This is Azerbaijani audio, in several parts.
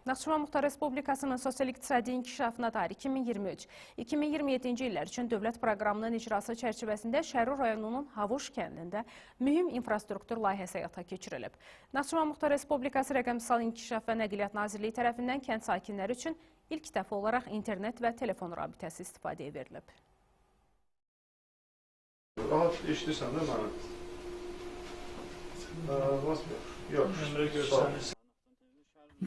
Naxçıvan Muxtar Respublikasının sosial-iqtisadi inkişafına dair 2023-2027-ci illər üçün dövlət proqramının icrası çərçivəsində Şərur rayonunun Havuş kəndində mühüm infrastruktur layihəsi həyata keçirilib. Naxçıvan Muxtar Respublikası Rəqəmsal İnkişaf və Nəqliyyat Nazirliyi tərəfindən kənd sakinləri üçün ilk dəfə olaraq internet və telefon rabitəsi istifadəyə verilib. Rahat eşidirsən də məni? Yox, Nömrə görsənir.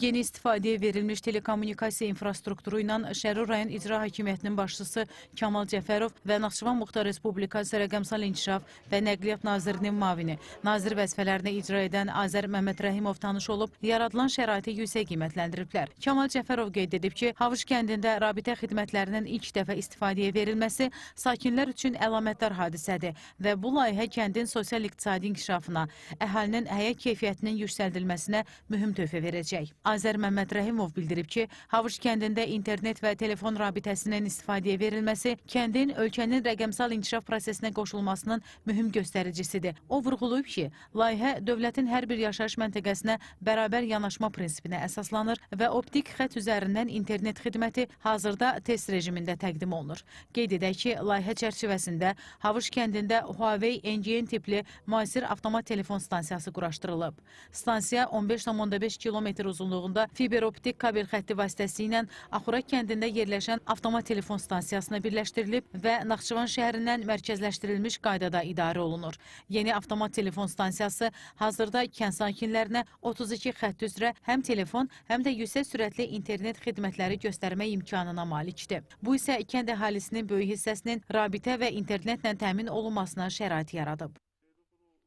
Yeni istifadəyə verilmiş telekommunikasiya infrastrukturu ilə Şərur rayon İcra Hakimiyyətinin başçısı Kamal Cəfərov və Naxçıvan Muxtar Respublikası Rəqəmsal İnkişaf və Nəqliyyat Nazirinin müavini, nazir vəzifələrini icra edən Azər Məmmədrəhimov tanış olub, yaradılan şəraiti yüksək qiymətləndiriblər. Kamal Cəfərov qeyd edib ki, Havuş kəndində rabitə xidmətlərinin ilk dəfə istifadəyə verilməsi sakinlər üçün əlamətdar hadisədir və bu layihə kəndin sosial-iqtisadi inkişafına, əhalinin həyat keyfiyyətinin yüksəldilməsinə mühüm töhfə verəcək. Azər Məmmədrəhimov bildirib ki, Havuş kəndində internet və telefon rabitəsinin istifadəyə verilməsi kəndin ölkənin rəqəmsal inkişaf prosesinə qoşulmasının mühüm göstəricisidir. O vurğulayıb ki, layihə dövlətin hər bir yaşayış məntəqəsinə bərabər yanaşma prinsipinə əsaslanır və optik xətt üzərindən internet xidməti hazırda test rejimində təqdim olunur. Qeyd edək ki, layihə çərçivəsində Havuş kəndində Huawei NGN tipli müasir avtomat telefon stansiyası quraşdırılıb. Stansiya 15,5 kilometr uzunluğunda fiber optik kabel xətti vasitəsilə Axura kəndində yerləşən avtomat telefon stansiyasına birləşdirilib və Naxçıvan şəhərindən mərkəzləşdirilmiş qaydada idarə olunur. Yeni avtomat telefon stansiyası hazırda kənd sakinlərinə 32 xətt üzrə həm telefon, həm də yüksək sürətli internet xidmətləri göstərmək imkanına malikdir. Bu isə kənd əhalisinin böyük hissəsinin rabitə və internetlə təmin olunmasına şərait yaradıb.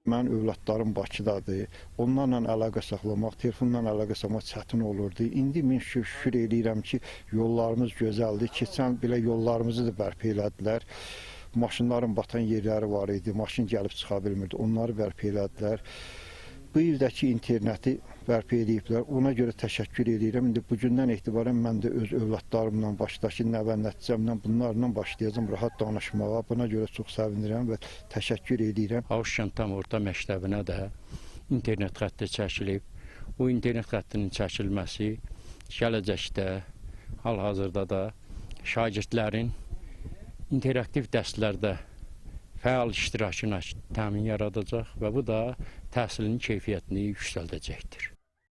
Mənim övladlarım Bakıdadır. Onlarla əlaqə saxlamaq, telefonla əlaqə saxlamaq çətin olurdu. İndi mən şükür eləyirəm ki, yollarımız gözəldir. Keçən belə yollarımızı da bərpa elədilər. Maşınların batan yerləri var idi, maşın gəlib çıxa bilmirdi. Onları bərpa elədilər. Bu ildəki interneti bərpa eləyiblər. Ona görə təşəkkür eləyirəm. İndi bugündən etibarən mən də öz övladlarımla, başdakı nəvə nəticəmlə, bunlarla başlayacağam rahat danışmağa. Buna görə çox sevinirəm və təşəkkür eləyirəm. Havuş kənd tam orta məktəbinə də internet xətti çəkilib. Bu internet xəttinin çəkilməsi gələcəkdə, hal-hazırda da şagirdlərin interaktiv dərslərdə fəal iştirakına təmin yaradacaq və bu da təhsilin keyfiyyətini yüksəldəcəkdir.